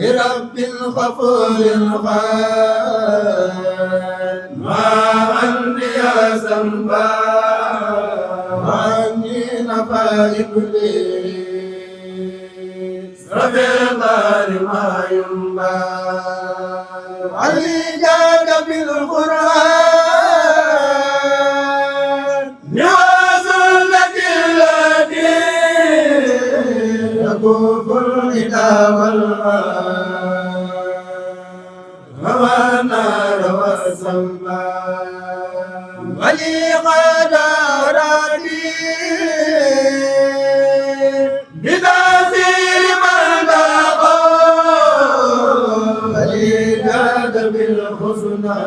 لرب الغفور الغفار ما عندي يا سنبا وعني نفى إبليس رفع الدار ما ينبى علي جاد بالقرآن نواصل لك الذي يكوف الإله والغار هوى النار والسماء ولي قد أرادي بتأثير من لاقوا ولي جاد بالحسنى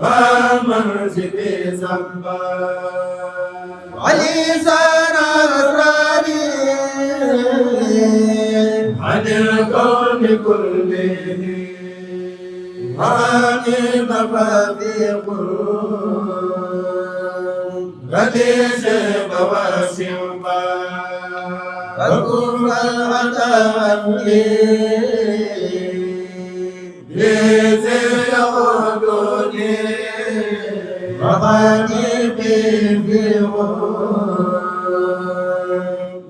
والمنزل سبا ولي سان أسراري عن الكون كله وعن المفاتيح غديش بواسمبا فكم العتاقي ليزي يغدوني وغني في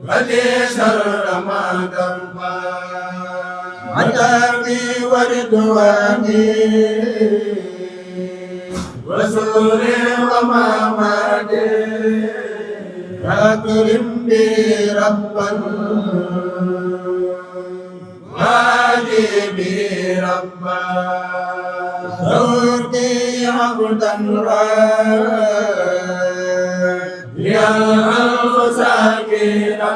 غديش الرمادان عتابي وردواني وسوري ومامادي أكرم بي ربا وادي بي ربا زورتي عبدا يا ساكنا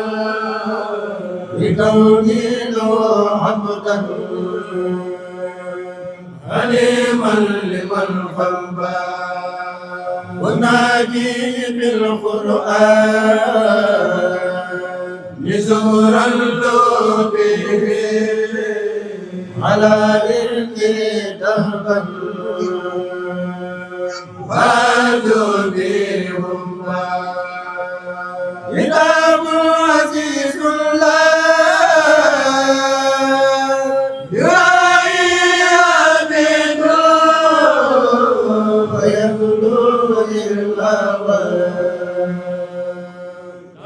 بكوني له عبدا عليما لمن خبا وناجي بالقرآن نزورا له به على إرثي دهبا وارجو بهم كتاب عزيز لا يراعي عبيد ويبلو الهوى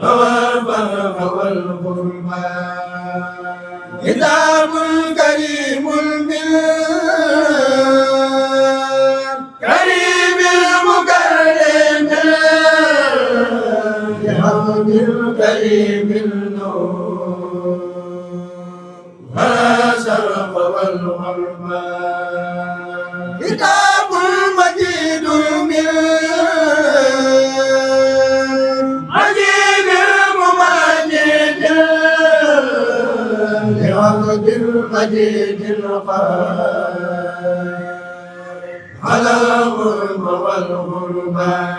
والفرح والقربان كتاب كريم كريم المكرم بحمد الكريم النور والشرف والغربان كتاب مجيد عجيب الممجد لعبد المجيد القائم على الغرب والغربان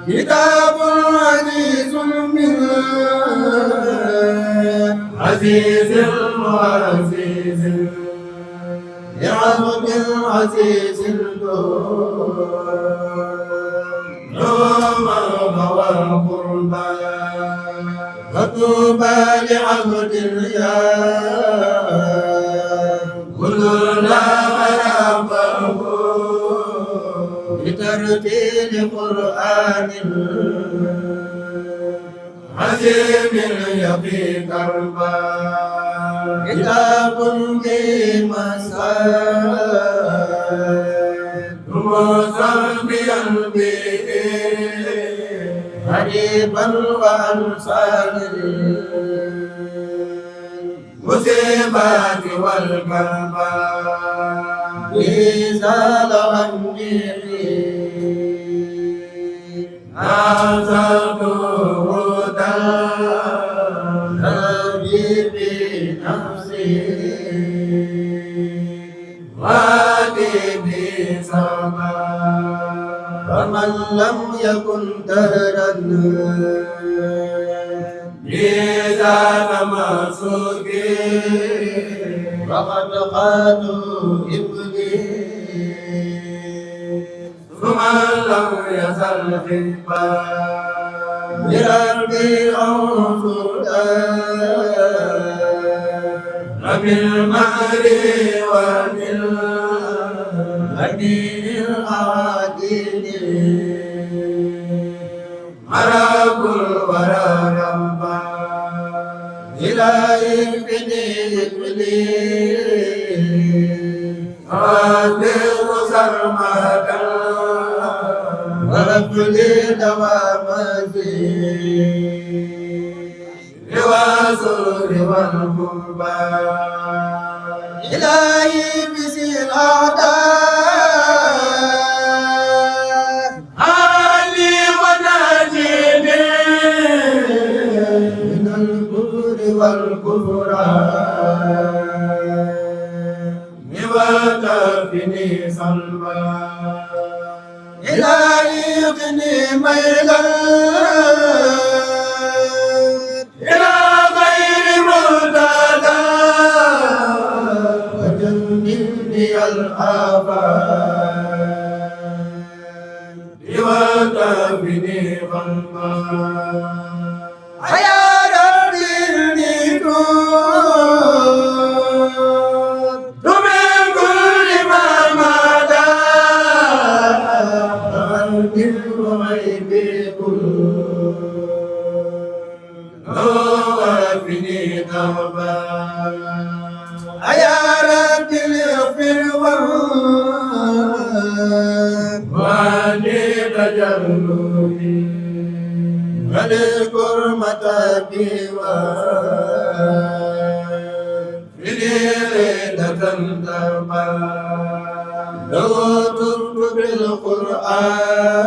كتاب عزيز عزيز وعزيز لعبد العزيز النور والقربان فطوبى لعبد الياء كلنا غرابه بترتيل قرآن عزيم يقي كربا كتاب في مسائل مصابيا به غريبا وأنصار المصيبات والكربا إزال عني أنزلت هدى حبيبي نفسي وادي سما فمن لم يكن دهرا ميزان مسوقي فقد قالوا إبليس ثم لم يزل حبا بربي أنصر بالمهر ومن هدي العادل مراب الورى ربا إلهي بني أصبر سرمدا ورب لي دوام لواسر والقربى إلهي بسي الأعداء علي وناجيني من الكفر والكفران وكفني صلبا إلهي يغني ميلا إلى غير مرتدى وجنبني الآفات وكفني قلبا يا ربي الندود من كل ما مدى الغيب كل وفني توبا يا رب اغفر واني تجلوني واذكر متابي في ليلة تربى لو ترك بالقرآن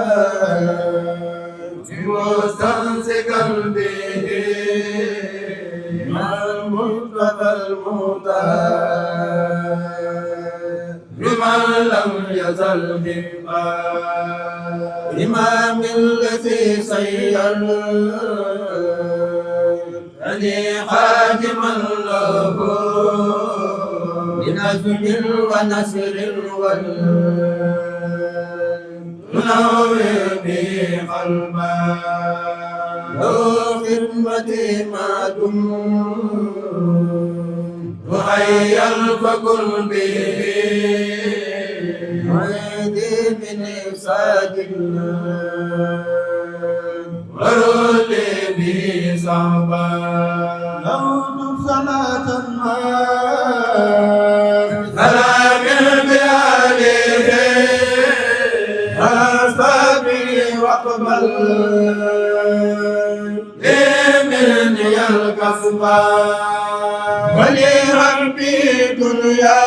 مستمسكا به مع المصطفى المختار بمن لم يزل إمام الذي سير أني حاجما له بنزم ونسر ونور به قلبا له خدمتي ما دمت وحيا فكن به ويدي من إفساد ورولي به صعبا لوت صلاة سلام بآله أصحابي واقبل مني الكسبا ولربي دنيا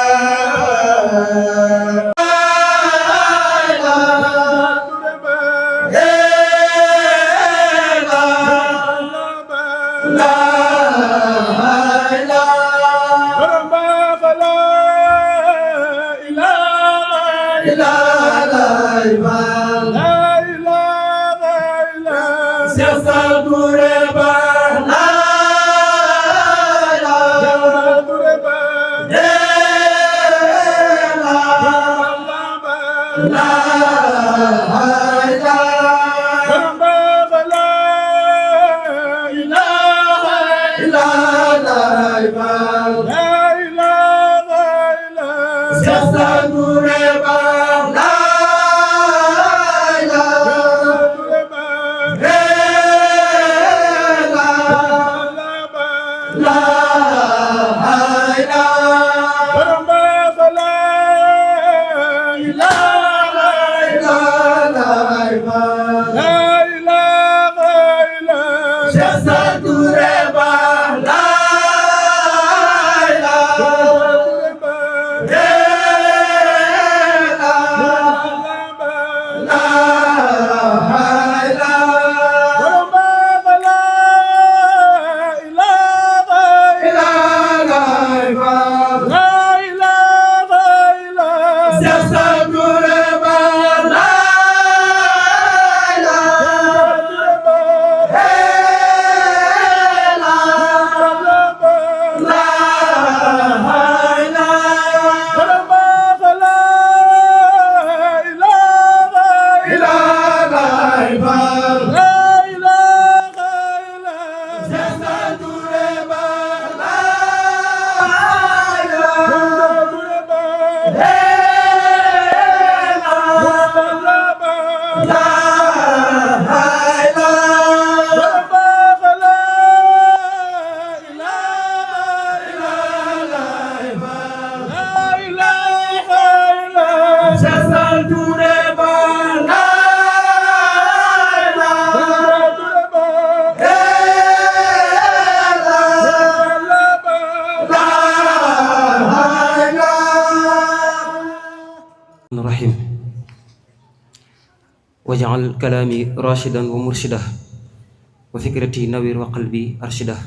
waj'al kalaami rashidan wa murshida wa fikrati nawir wa qalbi arshida.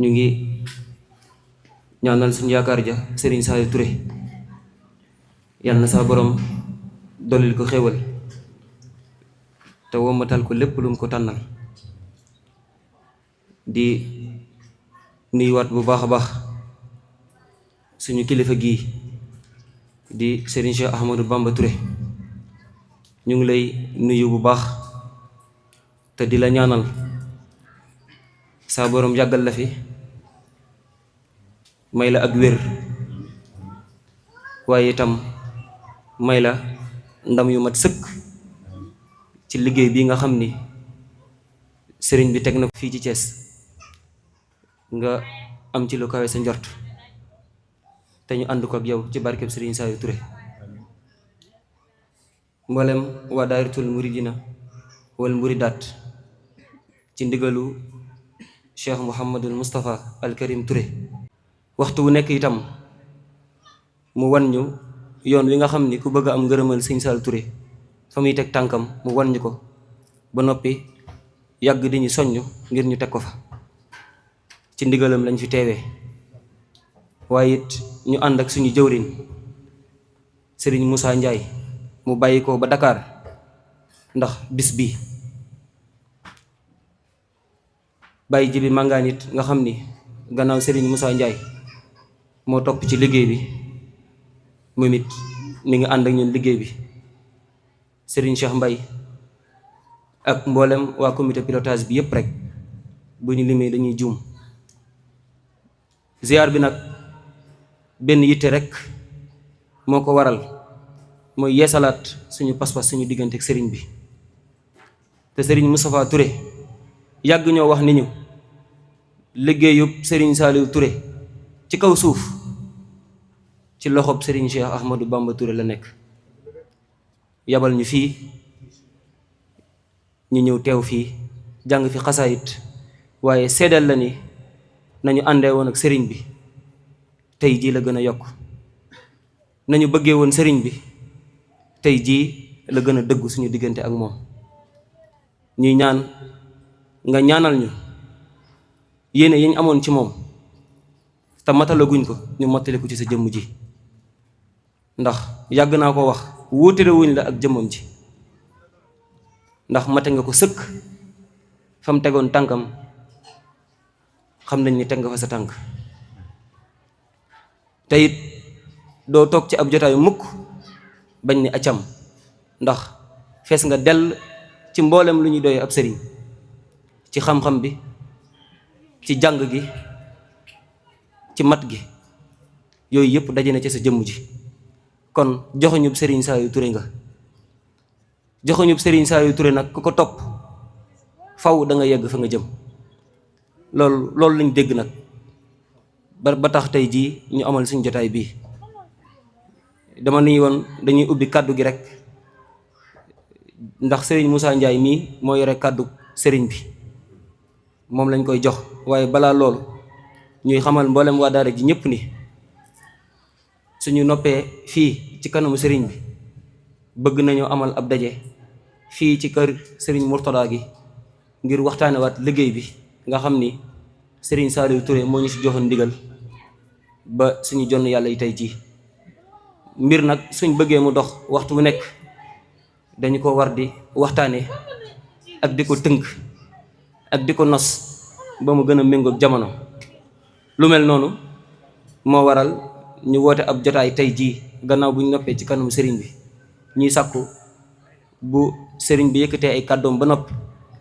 ñu ngi ñaanal suñu yaakaar ja Serigne Saliou Touré yàlla na sa borom dollil ko xéewal te womatal ko lépp lu mu ko tànnal. di nuyuwaat bu baax a baax suñu kilifa gii di Serigne Cheikh Ahmadou Bamba Touré ñu ngi lay nuyu bu baax te di la ñaanal sa borom yàggal la fi may la ak wér waaye itam may la ndam yu mat sëkk ci liggéey bi nga xam ni sëriñ bi teg na ko fii ci Thiès nga am ci lu kawe sa njort te ñu ànd ko ak yow ci barkeb Serigne Saliou Touré. mboolem waa daayiratul muridina wal muridaat ci ndigalu Cheikh Mouhamadul Moustapha al Karim Touré waxtu wu nekk itam mu wan ñu yoon wi nga xam ni ku bëgg a am ngërëmal Serigne Saliou Touré fa muy teg tànkam mu wan ñu ko ba noppi yàgg di ñu soññ ngir ñu teg ko fa ci ndigalam lañ fi teewee. waaye it ñu ànd ak suñu jëwriñ Serigne Moussa Ndiaye mu bàyyi ko ba Dakar ndax bis bi bàyyi ji bi màngaan it nga xam ni gannaaw Serigne Moussa Ndiaye moo topp ci liggéey bi moom it mi ngi ànd ak ñun liggéey bi. Serigne Cheikh Mbaye ak mboolem waa comité pilotage bi yépp rek bu ñu limee dañuy juum. ziar bi nag benn yitte rek moo ko waral mooy yeesalaat suñu pas-pas suñu diggante ak sëriñ bi te Serigne Moustapha Touré yàgg ñoo wax ni ñu liggéeyub Serigne Saliou Touré ci kaw suuf ci loxob Serigne Cheikh Ahmadou Bamba Touré la nekk. yabal ñu fii ñu ñëw teew fii jàng fi xasaayit waaye seedal la ni nañu àndee woon ak sëriñ bi tey jii la gën a yokk nañu bëggee woon sëriñ bi tey jii la gën a dëggu suñu diggante ak moom. ñuy ñaan nga ñaanal ñu yéene yi ñu amoon ci moom te matalaguñ ko ñu mottali ko ci sa jëmm ji ndax yàgg naa ko wax wuutale wuñ la ak jëmmam ji ndax mate nga ko sëkk fa mu tegoon tànkam xam nañ ni teg nga fa sa tànk te it doo toog ci ab jotaayu mukk bañ ni acam ndax fees nga dell ci mboolem lu ñuy doyee ab sëriñ ci xam-xam bi ci jàng gi ci mat gi yooyu yëpp daje na ci sa jëmm ji. kon joxuñub Serigne Saliou Touré nga joxuñub Serigne Saliou Touré nag ku ko topp faw da nga yegg fa nga jëm loolu lañ dégg nag ba tax tey jii ñu amal suñu jotaay bii. dama ni woon dañuy ubbi kàddu gi rek ndax Serigne Moussa Ndiaye mii moo yore kàddu Serigne bi moom lañ koy jox waaye balaa loolu ñuy xamal mboolem waa daara ji ñëpp ni suñu noppee fii ci kanamu sëriñ bi bëgg nañoo amal ab daje fii ci kër sëriñ Mourtada gi ngir waxtaanewaat liggéey bi nga xam ni Serigne Saliou Touré moo ñu ci joxoon ndigal ba suñu jonn yàlla yi tey jii. mbir nag suñ bëggee mu dox waxtu bu nekk dañu ko war di waxtaane ak di ko tënk ak di ko nos ba mu gën a méngoog jamono. lu mel noonu moo waral ñu woote ab jotaay tey jii gannaaw bu ñu noppee ci kanamu sëriñ bi ñuy sàkku bu sëriñ bi yëkkatee ay kàddoom ba nopp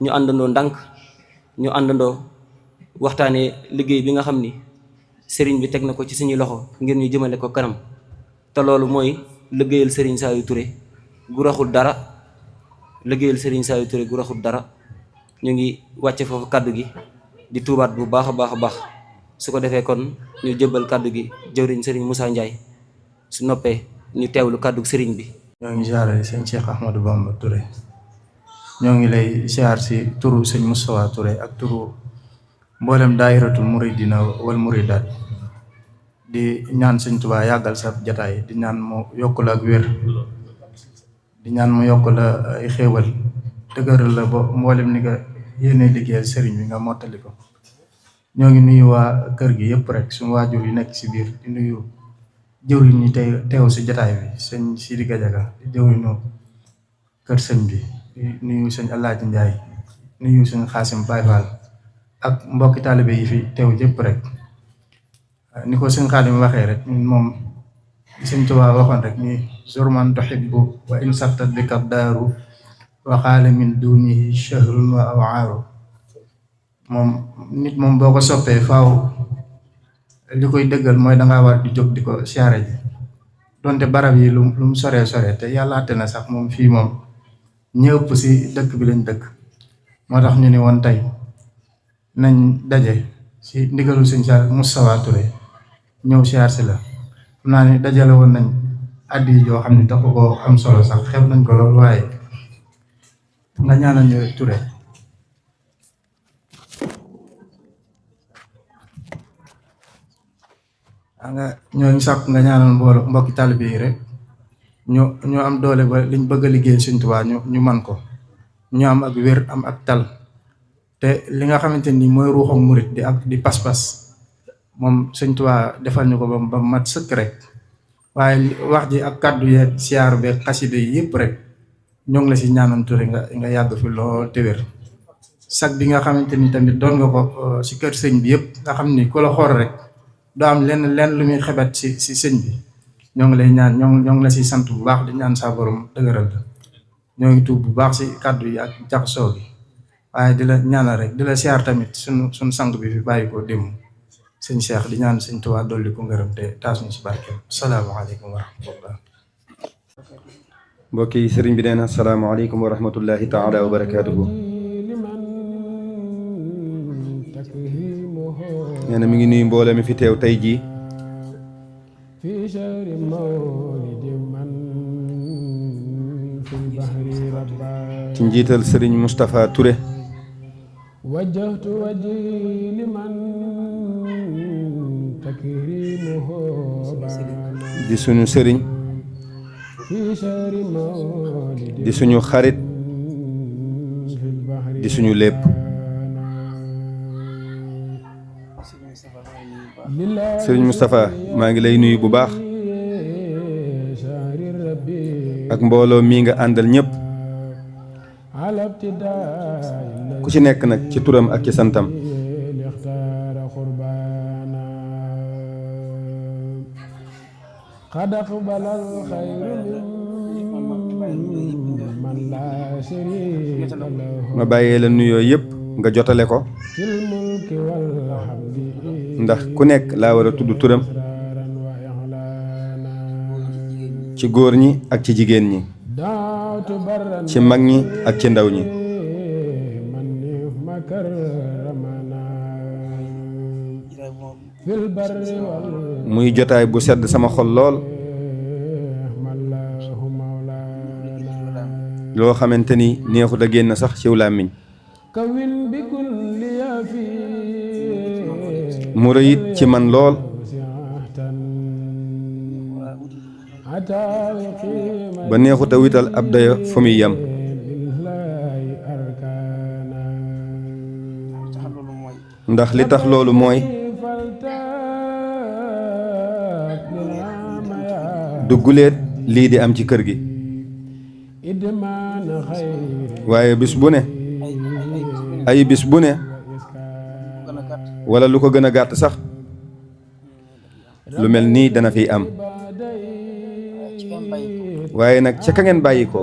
ñu àndandoo ndànk ñu àndandoo waxtaanee liggéey bi nga xam ni sëriñ bi teg na ko ci suñuy loxo ngir ñu jëmale ko kanam te loolu mooy liggéeyal Serigne Saliou Touré gu raxul dara liggéeyal Serigne Saliou Touré gu raxul dara. ñu ngi wàcce foofu kàddu gi di tuubaat bu baax a baax a baax su ko defee kon ñu jëbbal kàddu gi jëwriñ Serigne Moussa Ndiaye su noppee ñu teewlu kàddu sëriñ bi. ñoo ngi ziare sëñ Cheikh Ahmadou Bamba Touré ñoo ngi lay ziar si turu sëñ Moustapha Touré ak turu mboolem daayiratul muridina wal muridaat di ñaan sëñ Tuubaa yàggal sa jataay di ñaan moo yokkul ak wér di ñaan mu yokk la ay xéewal dëgëral la ba mboolem ni nga yéene liggéeyal sëriñ bi nga mottali ko. ñoo ngi nuyu waa kër gi yëpp rek suñu waajur yi nekk ci biir di nuyu jëwriñ ñi teew ci jataay bi sëñ Sidi Gajaga di jëwriñu kër sëñ bi di nuyu sëñ Alaaji Njaay nuyu sëñ Xaasim Baay Faal ak mbokki taalibe yi fi teew yëpp rek. ni ko sëñ Xaadim waxee rek moom sëñ Tuubaa waxoon rek ni zurman tuhibbu wa in sattat bika daaru wa xaala min dunihi shahrun wa awaaru. moom nit moom boo ko soppee faaw li koy dëggal mooy dangaa war di jóg di ko siyaare ji donte barab yi lu mu soree soree te yàlla àtte na sax moom fii moom ñëpp ci dëkk bi lañ dëkk. moo tax ñu ne woon tey nañ daje ci ndigalu sëñ Moustapha Touré ñëw siyaar si la. xam naa ni dajale woon nañ addi joo xam ne taxu ko am solo sax xeeb nañ ko lool waaye nga ñaanal ñu Touré. nga ñooñu sàkk nga ñaanal mbokki taalibe yi rek ñu am doole ba liñ bëgg a liggéey Sëñ Tuubaa ñu man ko, ñu am ak wér am ak tal te li nga xamante ni mooy ruuxam murit di pas-pas moom Sëñ Tuubaa defal ñu ko ba mat sëkk rek. waaye wax ji ak kàddu yeeg siyaar beeg xasida yi yëpp rek ñoo ngi la si ñaanal Touré nga yàgg fi lool te wér. sag bi nga xamante ni tamit doon nga ko si kër sëñ bi yëpp nga xam ni ku la xool rek doo am lenn lu muy xebet si sëñ bi. ñoo ngi lay ñaan ñoo ngi la si sant bu baax di ñaan saa borom dëgëral la. ñoo ngi tuub bu baax si kàddu yi ak jaxasoo gi waaye di la ñaanal rek di la siyaar tamit suñu sang bi fi bàyyi ko démb sëñ Cheikh di ñaan sëñ Tuubaa dolli ko ngërëm te taas ñu si barkeem. salaamaaleykum wa rahmatullah. mbokk yi sëriñ bi nee na asalaamaaleykum wa rahmatullahi taala wa barakaatuhu. nee na mi ngi nuyu mbooloo mi fi teew tey jii ci njiital sëriñ Moustapha Touré di suñu sëriñ di suñu xarit di suñu lépp. sëriñ Moustapha maa ngi lay nuyu bu baax ak mbooloo mii nga àndal ñëpp ku ci nekk nag ci turam ak ci santam. ma bàyyee la nuyoo yëpp nga jotale ko ndax ku nekk laa war a tudd turam ci góor ñi ak ci jigéen ñi, ci mag ñi ak ci ndaw ñi. muy jotaay bu sedd sama xol lool loo xamante ni neexut a génn sax ciw làmmiñ mu rëyit ci man lool ba neexut a wital ab dayo fu muy yem. ndax li tax loolu mooy dugguleet lii di am ci kër gi waaye bis bu ne ay bis bu ne wala lu ko gën a gàtt sax lu mel nii dana fiy am waaye nag ca ka ngeen bàyyi ko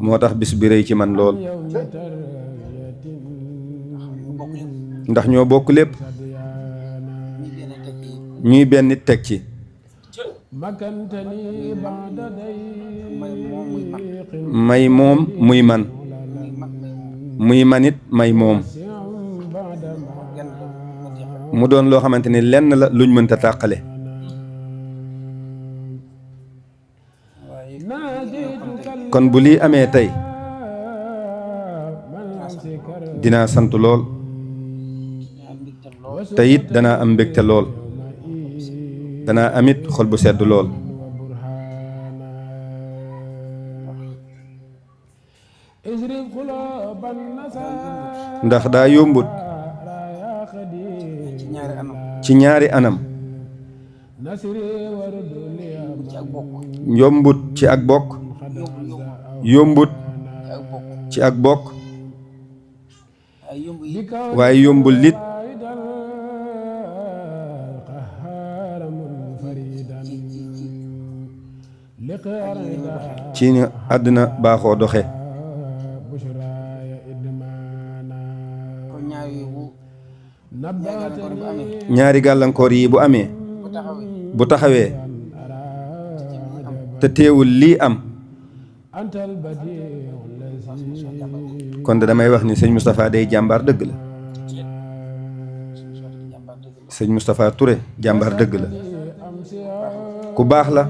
moo tax bis bi rëy ci man lool ndax ñoo bokk lépp ñuy benn teg ci may moom muy man muy manit may moom mu doon loo xamante ni lenn la luñ mënta tàqale. kon bu lii amee tey dinaa sant lool te it danaa am mbégte lool danaa amit xol bu sedd lool ndax daa yombut ci ñaari anam ci ñaari anam ci ak bokk yombut ci ak bokk yombut ci ak bokk ay yomb yi waaye yombul lit ci ni àddina baaxoo doxe kon ñaar yi bu gàllankoor bu amee ñaari gàllankoor yi bu amee bu taxawee bu taxawee te teewul lii am kon de damay wax ni sëñ Moustapha day jàmbaar dëgg la sëñ Moustapha Touré jàmbaar dëgg la ku baax la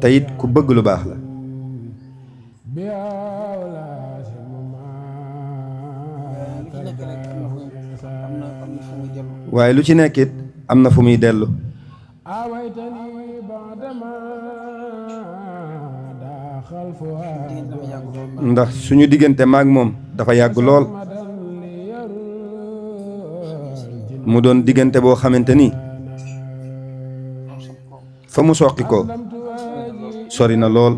te it ku bëgg lu baax la waaye lu ci nekk it am na fu muy dellu ndax suñu diggante maag moom dafa yàgg lool mu doon diggante boo xamante ni fa mu soqi ko sori na lool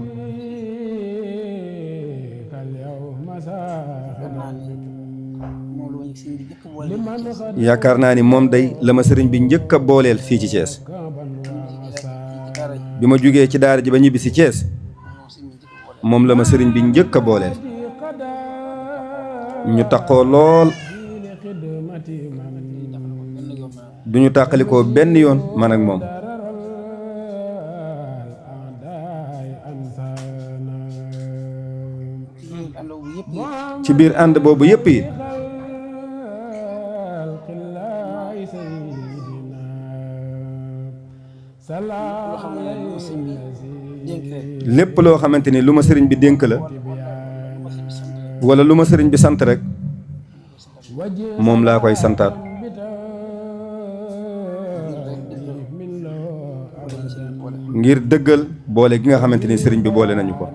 yaakaar naa ni moom day la ma sëriñ bi njëkk a booleel fii ci Thiès bi ma jógee ci daara ji ba ñibbi si Thiès moom la ma sëriñ bi njëkk a booleel ñu taqoo lool duñu tàqalikoo benn yoon man ak moom ci biir ànd boobu yépp it lépp loo xamante ni lu ma sëriñ bi dénk la wala lu ma sëriñ bi sant rek moom laa koy santaat ngir dëggal boole gi nga xamante ni sëriñ bi boole nañu ko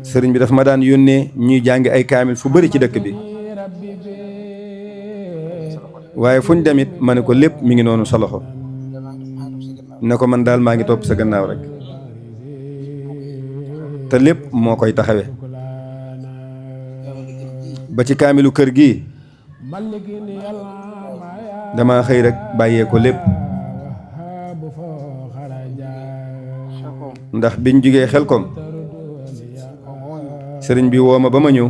sëriñ bi daf ma daan yónnee ñuy jàngi ay kaamil fu bari ci dëkk bi waaye fu ñu demit ma ne ko lépp mi ngi noonu sa loxo ne ko man daal maa ngi topp sa gannaaw rek te lépp moo koy taxawe ba ci kaamilu kër gi dama xëy rek bàyyee ko lépp ndax biñ jugee Xelkom sëriñ bi woo ma ba ma ñëw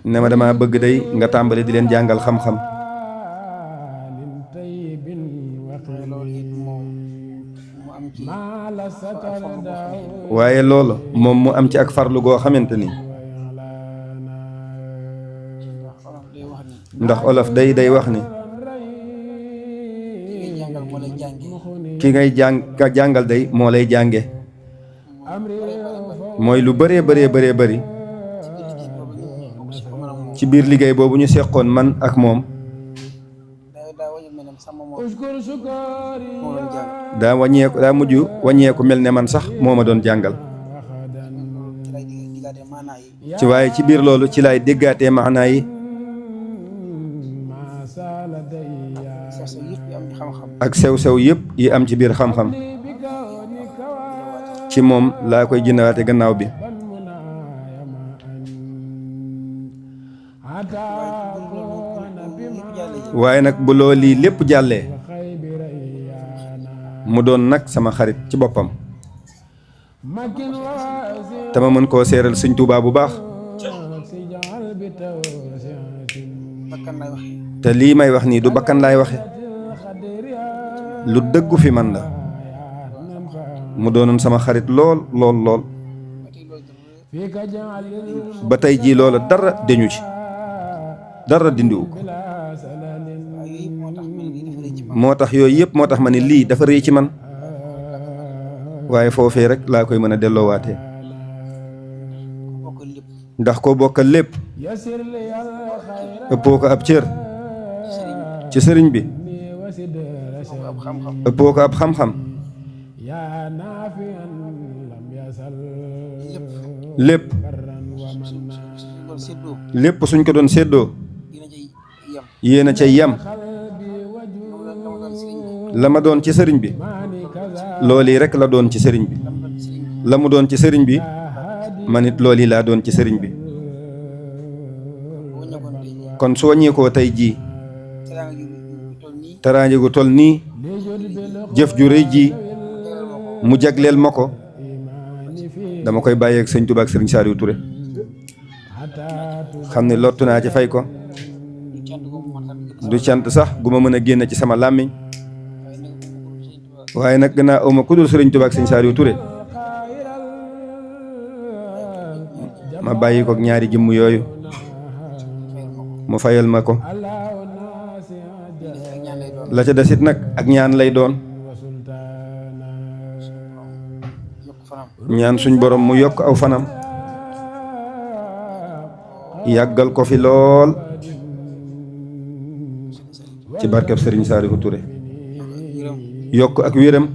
ne ma dama bëgg day nga tàmbali di leen jàngal xam-xam waaye loolu moom mu am ci ak farlu goo xamante ni ndax olof day wax ni ki ngay jàngal day moo lay jànge mooy lu bëree bëri ci biir liggéey boobu ñu seqoon man ak moom daa mujj wàññeeku mel ne man sax moo ma doon jàngal ci waaye ci biir loolu ci laay déggaatee maanaa yi ak sew-sew yëpp yi am ci biir xam-xam ci moom laa koy jëndawaate gannaaw bi waaye nag bu loolu lii lépp jàllee mu doon nag sama xarit ci boppam te ma mën koo seeral Sëñ Tuubaa bu baax te lii may wax nii du bakkan laay waxe lu dëggu fi man la mu doonoon sama xarit lool ba tey jii loola dara deñu ci dara dindiwu ko moo tax yooyu yëpp moo tax ma ne lii dafa rëy ci man waaye foofee rek laa koy mën a delloowaatee ndax koo bokkal lépp ëppoo ko ab cër ci sëriñ bi ab xam-xam ëppoo ko ab xam-xam lépp kon séddoo lépp suñ ko doon séddoo dina ci yem yéen a ca yem dama doon sëriñ bi la ma doon ci sëriñ bi loolu yi rek la doon ci sëriñ bi la mu doon ci sëriñ bi man it loolu yi laa doon ci sëriñ bi boo ñëwoon tey kon soo ñeekoo tey jii teraanga ju toll nii teraange gu toll nii jëf ju rëy ji mu jagleel ma ko dama koy bàyyeeg sëñ Tuubaa ak sëriñ Saliou Touré xam ne lottu naa ci fay ko du cant ko man xam du cant sax gu ma mën a génn ci sama làmmiñ waaye nag gannaaw awma ku dul sëriñ Tuubaa ak sëñ Saliou Touré ma bàyyi ko ak ñaari jëmm yooyu mu fayal ma ko la ca desit nag ak ñaan lay doon yokk fanam ñaan suñ borom mu yokk aw fanam yàggal ko fi lool ci barkeb sëriñ Saliou Touré yërëm yokk ak wéram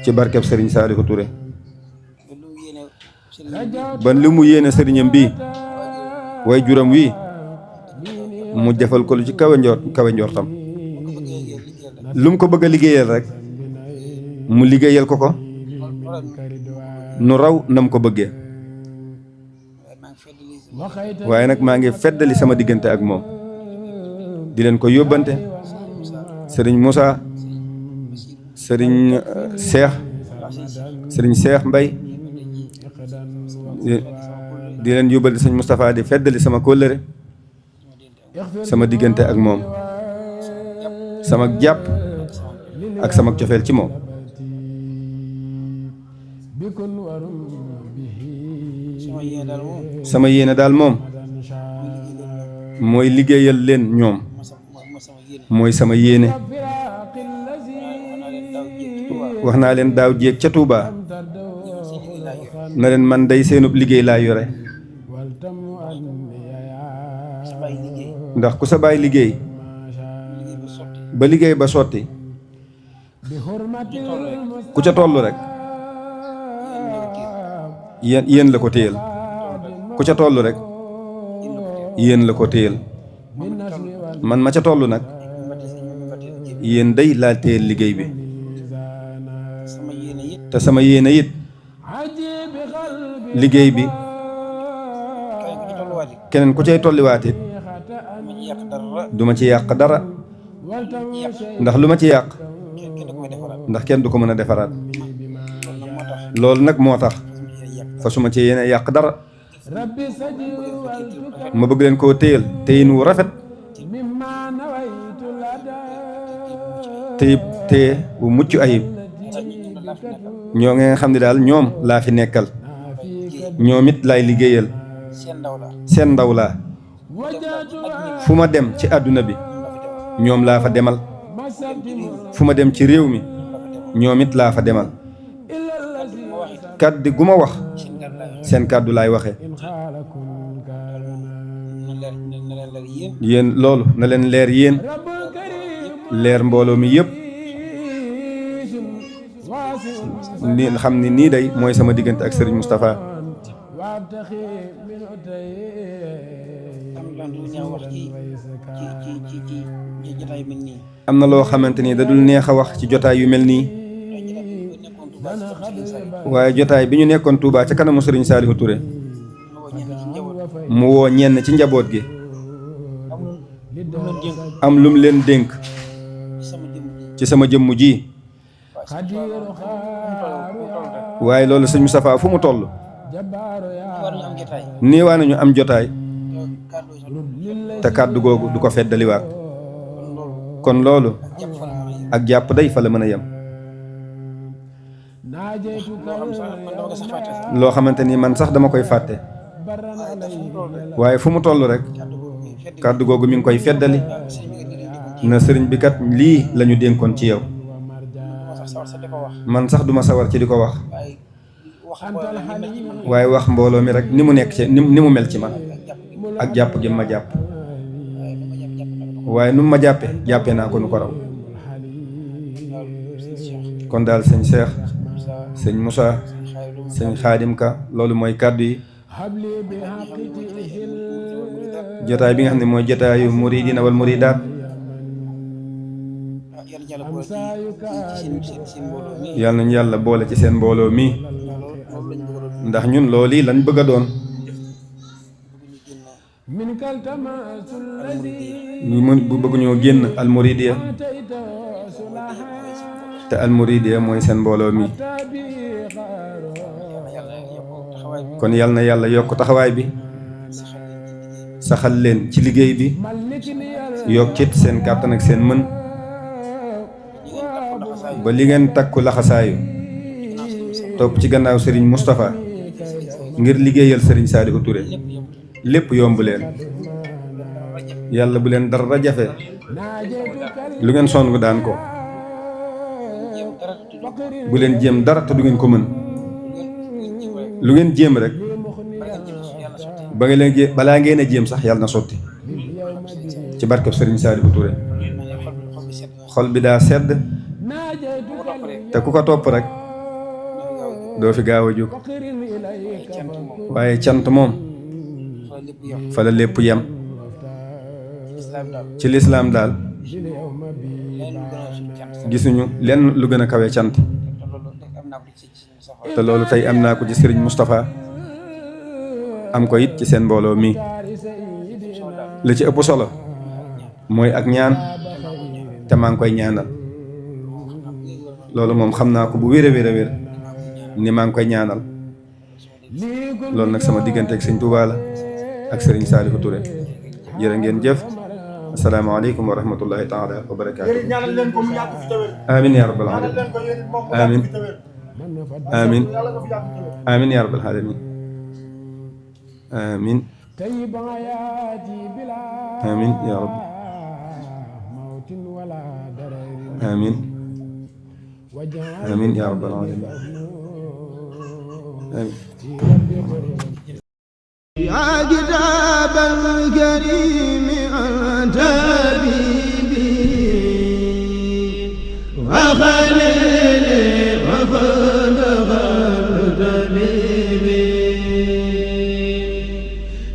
ci barkeb sëriñ Saliou Touré ba lu mu yéene sëriñ bi ba li mu yéene sëriñam bii way juram wii mu defal ko lu ci kawe njortam lu mu ko bëgg a liggéeyal rek mu liggéeyal ko nu raw nam ko bëggee waaye nag maa ngi feddali sama diggante ak moom di leen ko yóbbante sëriñ Moussa sëriñ Cheikh Mbay di leen yóbbal sëñ Moustapha di feddali sama kóllëre sama diggante ak moom sama jàpp ak sama cofeel ci moom sama yéene daal moom sama yéene daal moom mooy liggéeyal leen ñoom mooy sama yéene wax naa leen daaw jéeg ca Touba na leen man day seenub liggéey laa yore ndax ku sa baay liggéey ba liggéey ba sotti ku ca toll rek yéen la ko téyel ku ca toll rek yéen la ko téyel man ma ca toll nag yéen day laa téyel liggéey bi sama yéene it te sama yéene it liggéey bi kay ku ci tolluwaat it keneen ku cay tolliwaat it ma ci yàq dara duma ci yàq dara ndax lu ma ci yàq kenn da koy defaraat ndax kenn du ko mën a defaraat loolu nag moo tax loolu nag moo tax fa su ma ci yéene yàq dara ma bëgg leen koo téyel téyin wu rafet téye wu mucc ayib ñoo nga xam ne daal ñoom laa fi nekkal ñoom it laay liggéeyal seen ndaw la seen ndaw laa fu ma dem ci àdduna bi ñoom laa fa demal fu ma dem ci réew mi ñoom it laa fa demal kàddu gu ma wax seen kàddu laay waxe yéen loolu na leen leer yéen leer mbooloo mi yëpp ni xam ni nii day mooy sama diggante ak Serigne Moustapha am na loo xamante ni da dul neex a wax ci jotaay yu mel nii waaye jotaay bi ñu nekkoon Touba ca kanamu Serigne Saliou Touré mu woo ñenn ci njaboot gi am lum leen dénk ci sama jëmm ji waaye loolu sëñ Moustapha fu mu toll nii waa nañu am jotaay te kàddu googu du ko feddaliwaat kon loolu ak jàpp day fa la mën a yem loo xamante ni man sax dama koy fàtte waaye fu mu toll rek kàddu googu mi ngi koy feddali na sëriñ bi kat lii lañu dénkoon ci yow man sax duma sawar ci di ko wax waaye wax mbooloo mi rek ni mu nekk ci ni mu mel ci man ak jàpp gi ma jàpp waaye nu ma jàppee naa ko nu ko raw. kon daal sëñ Cheikh sëñ Moussa sëñ Xaadim Ka loolu mooy kàddu yi jotaay bi nga xam ne mooy jotaayu muridina wal muridaat. yàlla nañu yàlla boole ci seen mbooloo mi ndax ñun loolu yi lañ bëgg a doon. bu bëgg ñoo génn almuridiya te almuridiya mooy seen mbooloo mi. kon yàlla na yàlla yokk taxawaay bi saxal leen ci liggéey bi yokkit seen kàttan ak seen mën ba li ngeen takku laxasaayu topp ci gannaaw Serigne Moustapha ngir liggéeyal Serigne Saliou Touré lépp yomb leen. yàlla bu leen dara jafe lu ngeen sonn daan ko. bu leen jéem dara te du ngeen ko mën. lu ngeen jéem rek ba nga leen balaa ngeen a jéem sax yàlla na sotti ci barkeb Serigne Saliou Touré. xol bi daa sedd te ku ko topp rek doo fi gaaw a jóg. waaye cant moom fa la lépp yem. ci lislaam daal gisuñu lenn lu gën a kawe cant. te loolu tey am naa ko ci Serigne Moustapha am ko it ci seen mbooloo mi. li ci ëpp solo mooy ak ñaan te maa ngi koy ñaanal. loolu moom xam naa ko bu wér a wér ni maa ngi koy ñaanal. loolu nag sama diggante ak sëñ Touba la ak Serigne Saliou Touré. jërë ngeen jëf. asalaamaaleykum wa rahmatullahi taala wa barakaatu. amin ya rabbal alamin. amin amin amin ya rabbal alamin. amin amin ya rabb. amin amin ya rabbal alamin. amin. يا كتاب الكريم أنت حبيبي وخليلي وفرغ طبيبي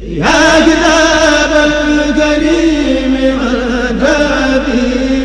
يا كتاب الكريم أنت حبيبي